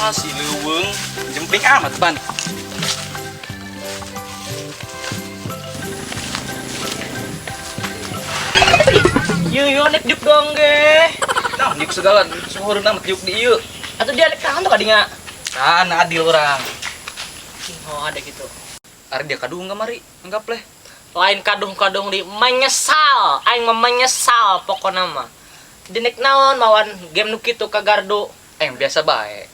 Ah, si leuweung jempling amat ban. Yeuh yo nek juk dong ge. Nah, juk segala suhureun amat juk di ieu. Atuh dia nek tahan tuh kadinya. Kan adil orang. Oh, ada gitu. Ari dia kadung kamari, anggap leh. Lain kadung-kadung di menyesal, aing mah menyesal pokona mah. Di nek naon mawan game nu kitu ka gardu. Aing biasa bae.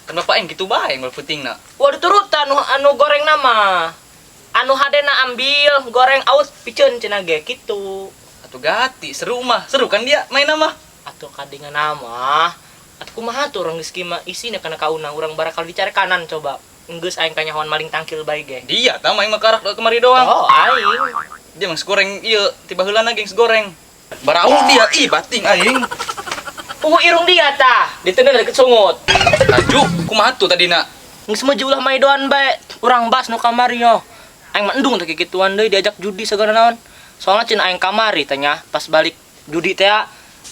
Kenapa aing gitu bae ngul pentingna? Waduh turutan anu, anu goreng nama. Anu hadena ambil, goreng out piceun cenah ge kitu. Atuh gati, seru mah. Seru kan dia main mah. Atuh kadingan nama. Atuh kumaha tuh urang geus mah isina kana kauna urang barakal dicari kanan coba. Enggeus aing kanyahoan maling tangkil bae ge. Dia tah main mah karak kemari doang. Oh, aing. Dia mah goreng ieu, tiba heulana gengs goreng. Barau dia, ih bating aing. Ungu irung dia tah, diteundeun deket sungut. Laju, kumaha tuh tadina? Geus mah ulah maidoan bae. Urang bas nu kamari yo. Aing mah endung teh kikituan deui diajak judi segala naon. Soalnya cenah aing kamari teh nya pas balik judi teh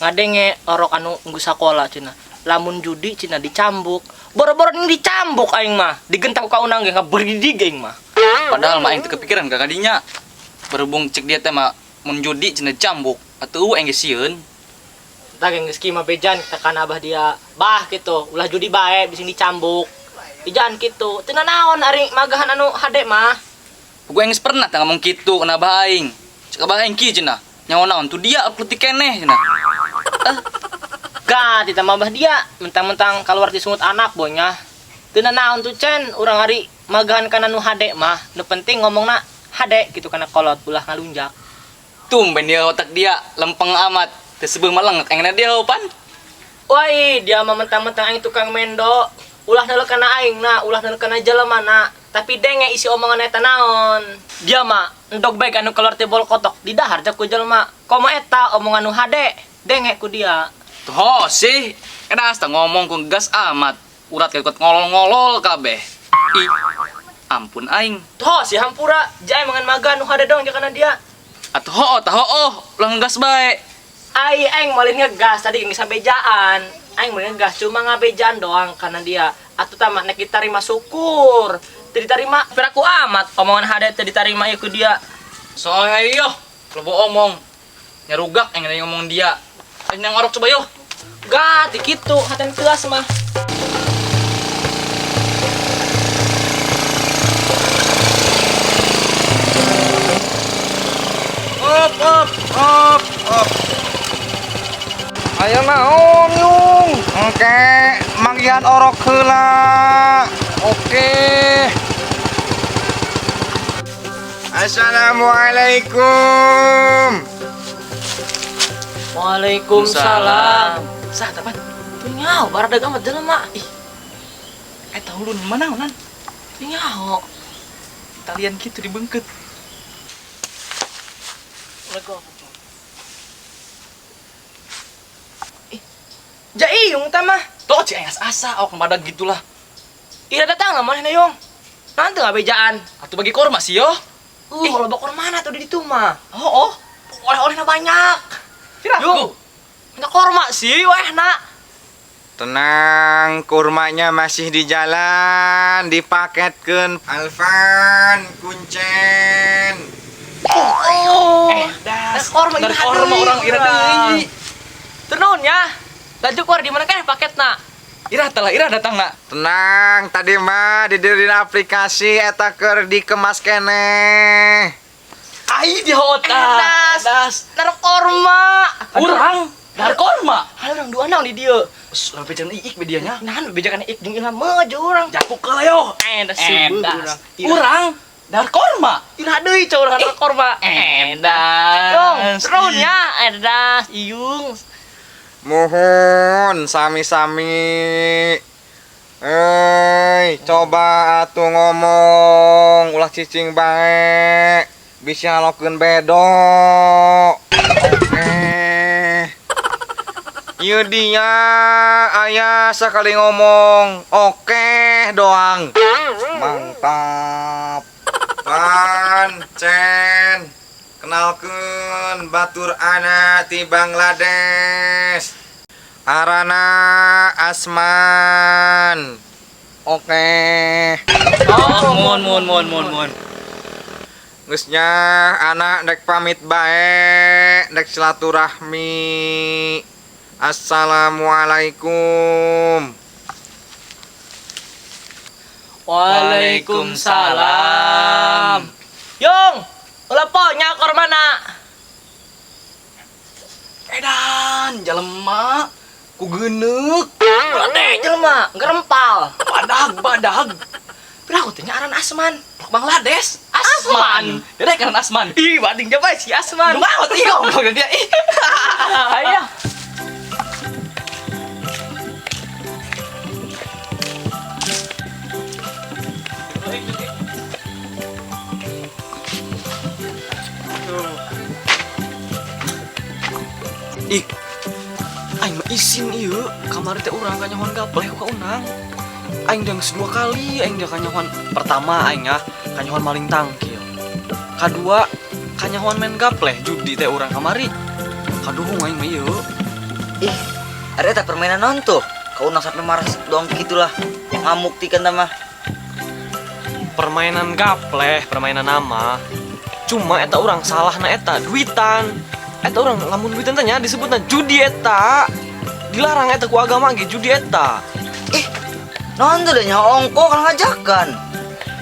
ngadenge orok anu geus sakola cenah. Lamun judi cenah dicambuk. Boro-boro ini dicambuk aing mah. Digentak ku kaunang ge ngaberdidig aing mah. Padahal mah aing teu kepikiran ka kadinya. Berhubung cek dia teh mah mun judi cenah dicambuk. Atuh aing geus sieun. Tah geus kieu mah bejan tekan abah dia. Bah gitu, ulah judi bae bising dicambuk. Ijan kitu. Teu naon ari magahan anu hade mah. Gue geus pernah tah ngomong kitu kana abah aing. Cek abah aing kieu cenah. Nyawa naon tuh dia aku leutik keneh cenah. Gak, ditambah abah dia mentang-mentang keluar di sungut anak bonya. Teu naon tuh cen urang hari magahan kana nu hade mah. Nu penting ngomongna hade gitu kana kolot ulah ngalunjak. Tumben dia otak dia lempeng amat. Teu seubeuh mah lengek aing dia pan. Woi, dia mah mentang-mentang aing tukang mendo. Ulah neuleuh kana aing na, ulah neuleuh kana jelema na. Tapi denge isi omongan eta naon. Dia mah endog bae anu keluar ti bol kotok didahar ku jelema. Komo eta omongan nu hade, denge ku dia. Tuh sih, edas tah ngomong ku gas amat. Urat kayak ngolol-ngolol kabeh. Ih, ampun aing. Tuh si hampura, jae mangan magan nu hade dong kana dia. Atuh hoo tah hoo, ulah ngegas bae. Ai aing malin ngegas tadi geus bejaan. Aing malin ngegas cuma ngabejaan doang karena dia. Atuh tah mah nek ditarima syukur. Teu ditarima piraku amat omongan hade teu ditarima ieu ku dia. Soalnya yo, lobo omong. Nyarugak aing ngomong dia. Aing nang orok coba yo. Gak, di kitu haten teas mah. Op, op, op, op. Ayo naon yung? Oke, manggihan orok heula. Oke. Assalamualaikum. Waalaikumsalam. Sah teman. Tuh nyaho, baradag amat jelema. Ih. Eta ulun mana naonan? Tuh nyaho. Talian kitu dibengket. Assalamualaikum. Ih. Jaiyung tah mah. Tuh cik aing asa awak badag gitulah. Ira datang lah manehna yung. Nanti ngabejaan. Atuh bagi korma sih yo. Kalau bakor mana tuh di ditu mah. Oh, oh. Oleh-olehna banyak. Piraku. Yung. Minta korma sih, weh nak. Tenang, kurmanya masih di jalan, dipaketkeun. Alvan, kuncen. Oh, das. Korma Dari ira korma deui, orang ira deui. Teu ya. Laju keluar di mana kan paketna? Ira telah ira datang nak. Tenang, tadi mah di diri aplikasi eta keur dikemas keneh. Ai di otak. Das. Das. Naruh korma. Urang dar korma. Halo urang dua naon di dieu. Lah bejan iik medianya. Nah, bejakan ik jeung ilham mah urang. Japuk heula yo. Das seubeut Das. urang. Urang dar korma. Ira deui cow urang naruh korma. Edas. Dong, terun ya, edas, iyung. Muhun sami-sami. Coba atuh ngomong ulah cicing bae. Bisa ngalokeun bedo. Oke. Ieu dia aya sakali ngomong oke doang. Mantap. Pancen. Kenalkeun batur ana ti Bangladesh. Arana Asman. Oke. Oh, mohon mohon mohon mohon mohon. Geus nya anak dek pamit bae, dek silaturahmi. Assalamualaikum. Waalaikumsalam. Yung, ulah po nyakor mana? Edan, jelema ku geuneuk. Ulah teh jelema, ngerempal. Badag, badag. Pira aku teh nyaran Asman. Rok Bangladesh. Asman. Dede kan Asman. Ih, bading jabai si Asman. Nu maot ih ngomong dia ih. Ayo. Ih. Aing mah isin ieu, kamari teh urang kanyahoan gapleh ku kaunang. Aing dang dua kali aing dia kanyahoan. Pertama aing ah kanyahoan maling tangkil. Kadua kanyahoan main gapleh judi teh urang kamari. Kaduhung aing mah ieu. Ih, ada tak permainan non tuh? Kau unang sampai marah dong gitulah. Ngamuk tikan mah. Permainan gapleh, permainan nama. Cuma eta urang salah na eta duitan. Eta urang lamun duitan teh nya disebutna judi eta. Dilarang eta ku agama ge judi eta. Ih, non tuh deh nyawa ongko kan ngajakan.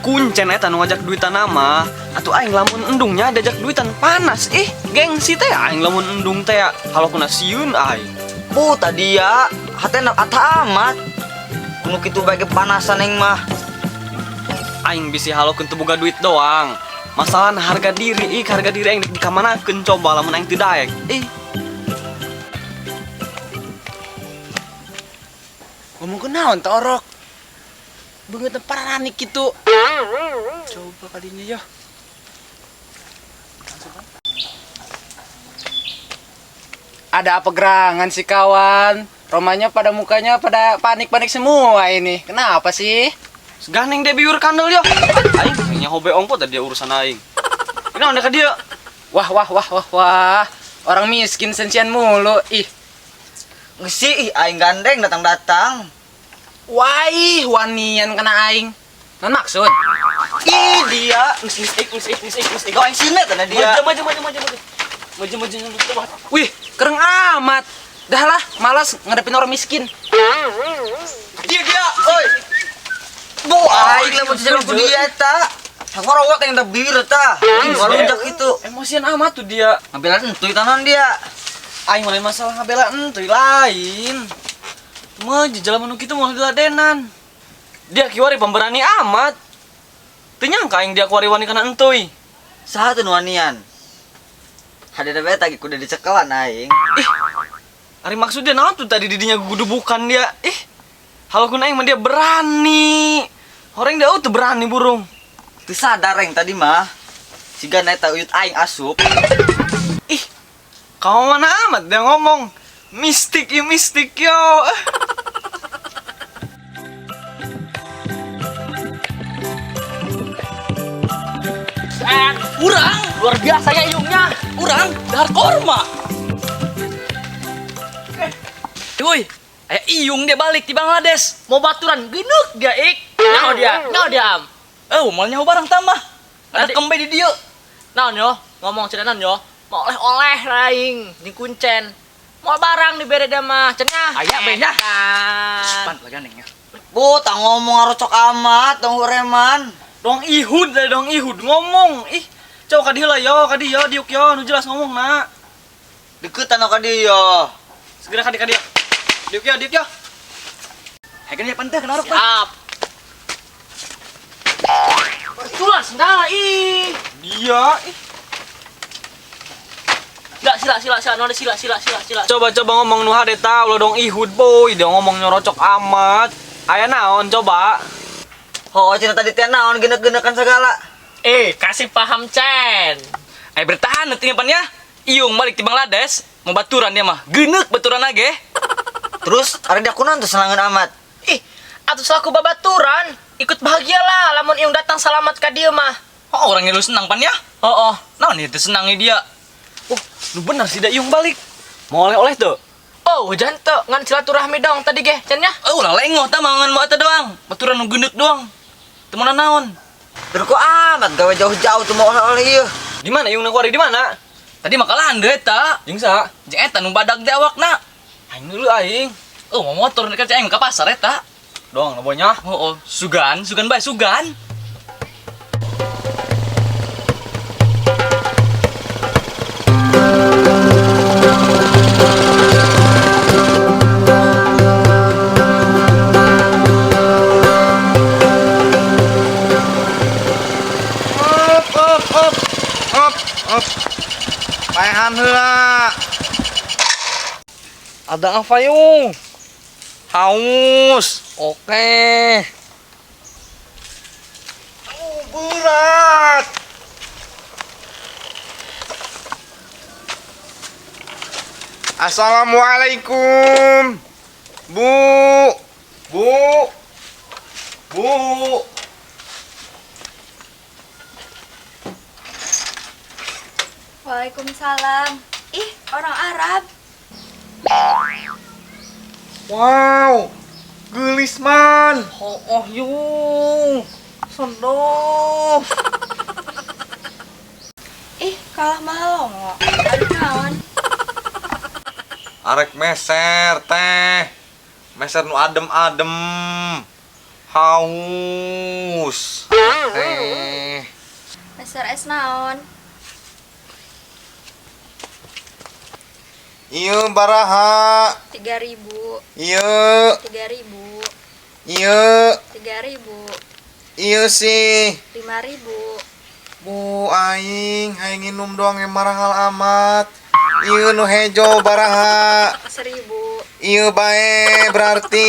Kuncen eta nu ngajak duitan nama. Atuh aing lamun endungnya diajak duitan panas ih, gengsi teh aing lamun endung teh kalau kuna sieun aing. Bu, tadi ya, hati nak ata amat. Kuno kitu bae kepanasan yang mah. Aing bisi halokeun teu boga duit doang. Masalah harga diri, ih harga diri aing dikamanakeun coba lamun aing teu daek. Ih, Ngomong ke naon teh orok? Beungeut paranik kitu. Coba kalinya yo. Ada apa gerangan sih kawan? Romanya pada mukanya pada panik-panik semua ini. Kenapa sih? Ganeng deh biur kandel yo. Aing nyaho be ongko tadi urusan aing. Ini naon ka dieu? Wah wah wah wah wah. Orang miskin sensian mulu. Ih. Ngesi, ih, aing gandeng datang-datang. Wah, wanian kena aing. Non maksud? Ih, dia. Geus geus ik geus ik geus ik geus ik. Kau aing sini tanda dia. Maju maju maju maju. Maju maju maju. Wih, kereng amat. Dah lah, malas ngadepin orang miskin. Dia dia, oi. Bu, aing lamun jalan ku dia ta. Hangorawat yang dah bir ta. Ngalunjak itu. Emosian amat tuh dia. Ngambilan entuy tanon dia. Aing lain masalah ngabela entuy lain. Mah jalan menu kitu moal diladenan. Dia kiwari pemberani amat. Teu nyangka aing dia kuari wani kana entuy. Saha teu nuanian? Hadeda bae tadi kudu dicekelan aing. Ih. Ari maksudnya naon tuh tadi didinya gudubukan dia. Ih. Halokeun aing mah dia berani. Horeng dia tuh berani burung. Teu sadar aing tadi mah. Siga eta uyut aing asup. Ih. Kamu mana amat dia ngomong. Mistik yo mistik yo. Urang, luar biasa ya iungnya. Urang dahar korma. Woi, aya iung dia balik di Bangladesh. Mau baturan geneuk dia ik. Nyaho dia, nyaho dia am. Eh, mau nyaho barang tambah. Ada Tadi- kembe di dia. Naon yo, ngomong cedanan yo. Mau oleh-oleh laing jeung kuncen. Mau barang dibere dia mah, cenah. Aya be nya. Edan. Supan lagi anehnya. Bu, tak ngomong ngarocok amat, dong hureman. Dong ihud lah dong ihud ngomong. Ih, coba kadieu lah yo, kadieu yo, diuk yo, nu jelas ngomong nak. Deketan ka dia. Segera kadi kadieu. Diuk yo, diuk yo. Hagen ya penteh kena orok tah. Siap. Itulah sendala ih. Dia ih. Enggak sila sila sila nol sila sila sila sila. Coba coba ngomong nu hade ta, ulah dong ihud boy, dia ngomong nyorocok amat. Aya naon coba? Oh, cina tadi teh naon genek-genekan segala. Eh, kasih paham Cen. Ayo bertahan nanti pan ya. Iung balik di Bangladesh, mau baturan dia mah. Genek baturan lagi. Terus ada dia kunaon tuh senangan amat. Ih, atuh selaku babaturan, ikut bahagialah lamun iung datang selamat ka dieu mah. Oh, orangnya lu senang pan ya? Oh, oh. Naon itu senangnya dia. Oh, lu bener sih da iung balik. Mau oleh-oleh tuh. Oh, hujan teu ngan silaturahmi dong tadi ge cennya. Oh, ulah lengoh tah mangan mau eta doang. Baturan nu geundeuk doang. Teu meunang naon. Terus kok amat gawe jauh-jauh tuh mau oleh-oleh ieu. Di mana yung kuari di mana? Tadi mah kalah deui eta. Jeung sa? Jeung eta nu badag di awakna. Aing dulu aing. Oh, mau motor dekat aing ka pasar eta. Doang nobonya. Oh, oh, sugan, sugan bae, sugan. Up, up, up. Up, up. Paehan heula. Ada apa yung? Haus. Oke. Oh, berat. Assalamualaikum. Bu. Bu. Bu. Waalaikumsalam. Ih, orang Arab. Wow. Geulis man. Oh, oh yung. Senduh. Ih, kalah malongo. Aduh naon. Arek meser teh. Meser nu adem-adem. Haus. Teh. Meser es naon. Ieu baraha. 3.000. Ieu. 3.000. Ieu. 3.000. Ieu sih. 5.000. Bu aing, aing nginum doang yang marahal amat. Ieu nu hejo baraha. 1.000. Ieu bae berarti.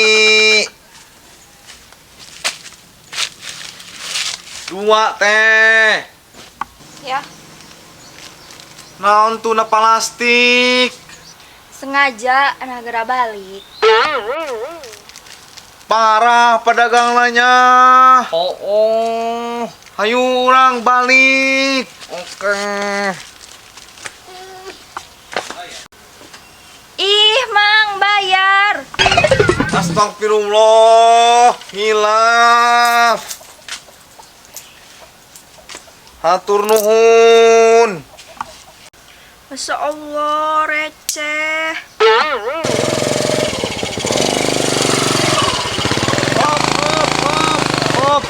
Dua teh. Ya, Naon tuna plastik. sengaja nagara balik. Parah pedagang lainnya. Oh, oh. Hayu urang balik. Oke. Ih, Mang, bayar. Astagfirullah, hilaf. Hatur nuhun. Masya Allah, receh. Hop, hop, hop, hop.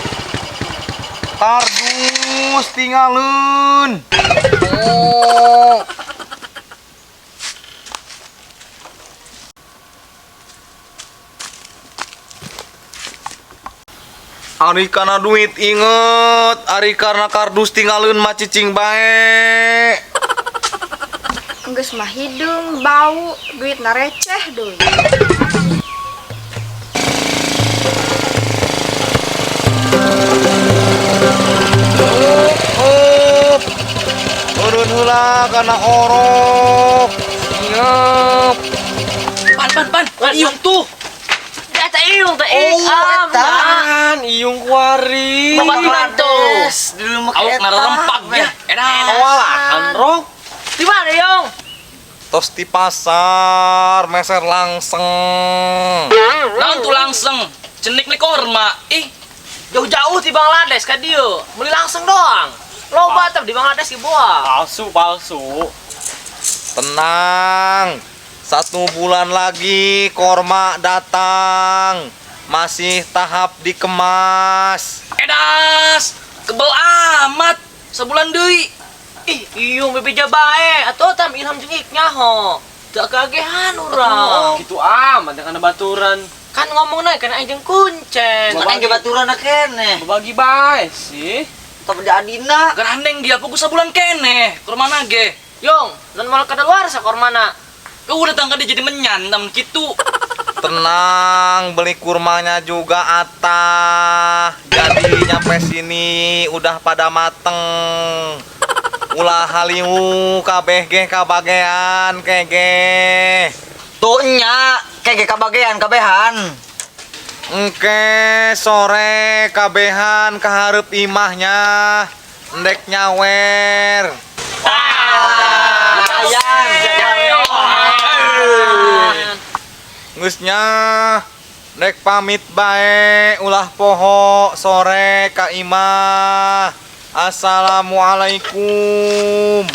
Kardus tinggalin. Oh. Ari kana duit inget, ari karena kardus tinggalin mah cicing bae. Geus mah hidung, bau, duit na receh deui. Up. Turun heula kana orok. Siap. Pan, pan, pan. Iung tuh. Eta iung teh ih. Oh, eta. An, iyung kuari. Babaturan tuh. Dulu mah Awak ngarerempak ya. Edan. Awalahan, Rok. Di mana, Yong? Tos di pasar, meser langseng. Naon tuh langseng. Cenik nih korma. Ih, Jauh-jauh di Bangladesh ka dieu. Beli langsung doang. Loba teh di Bangladesh ge buah. Palsu, palsu. Tenang. 1 bulan lagi korma datang. Masih tahap dikemas. edas. Kebel amat. Sebulan deui. Ih, iung bebeja bae atuh tam Ilham jeung Ik nyaho. Teu kagehan urang. Gitu amat dengan baturan. Kan ngomongna kan aing jeung kuncen. Kan aing ge baturan keneh. Berbagi bae sih. Tapi di adina. Gerandeng dia pugu sabulan keneh. Kormana ge. Yong, non mal kadaluarsa kormana. Kau udah tangga dia jadi menyan tamun kitu. Tenang, beli kurmanya juga atah. Jadi nyampe sini udah pada mateng. Ulah haliu kabeh ge kabagean kege. Tuh nya, kege kabagean kabehan. Engke sore kabehan kahareup imahnya. Endek nyawer. Ayan. Geus nya rek pamit bae, ulah poho sore ka imah. Assalamualaikum.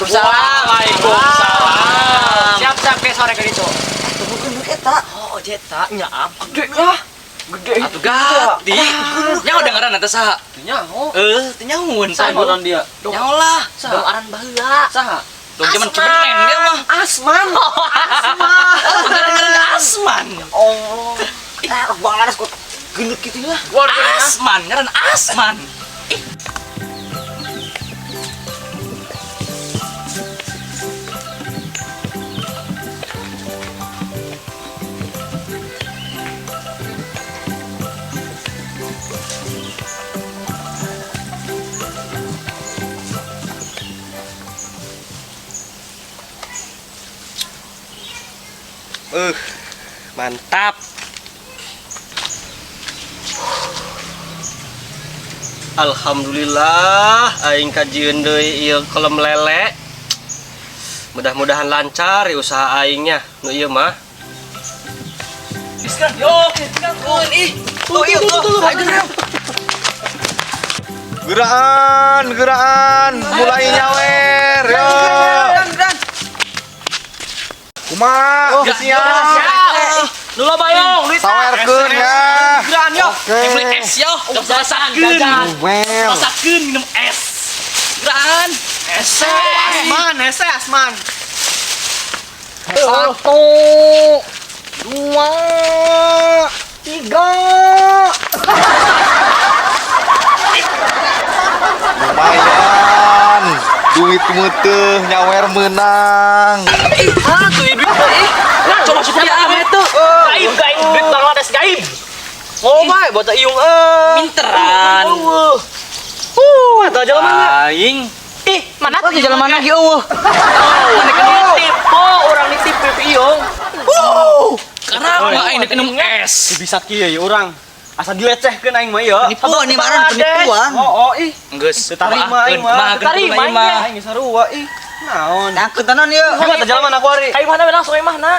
Waalaikumsalam. Siap-siap ke sore ke ditu. Tunggukeun nu eta. Oh, jeta nya am. Gede lah. Gede. Atuh gati. Nyaho dengeran eta saha? Nyaho. Eh, teu nyahoeun Saha saha. ngaran dia? Nyaho lah. Dong aran baheula. Saha? Dong zaman cemenen dia mah. Asman. Asman. Ngaran Asman. Oh. Eh, Bangladesh kok gendut gitu ya. Asman, ngaran Asman. Mantap. Alhamdulillah aing kajieun deui ieu kolom lele. Mudah-mudahan lancar ya usaha aingnya nu ieu mah. Yo, tinggalkeun ih. Tuh ieu tuh. Geraan, geraan, mulai nyawer yo. Kumaha? Siap. Nu loba yong, duit. Sawerkeun ya. Geraan yo. Oke. Yang beli es yo. Masakeun. Well. Masakeun minum es. Geraan. Es. Asman, hese Asman. Satu, dua, tiga. Lumayan, duit meuteung nyawer menang. Ah, tuh duit ih. Coba supaya ah itu. Gaib, gaib, duit Bangladesh gaib. Oh bae bocah iung eh. Minteran. Eta jelema nya. Aing Ih, mana Kok di jalan mana ge eueuh? Mana kan nitip, po, orang nitip pipi iong. Karena mah aing minum es. Bisa kieu ya urang. Asa dilecehkeun aing mah ieu. Penipuan nih maran penipuan. Oh, oh ih. Geus Terima aing mah. Terima mah. Aing sarua ih. Naon? Tangkeun tenan ieu. Kumaha teh jelema na kuari? Kayu mana langsung imah na.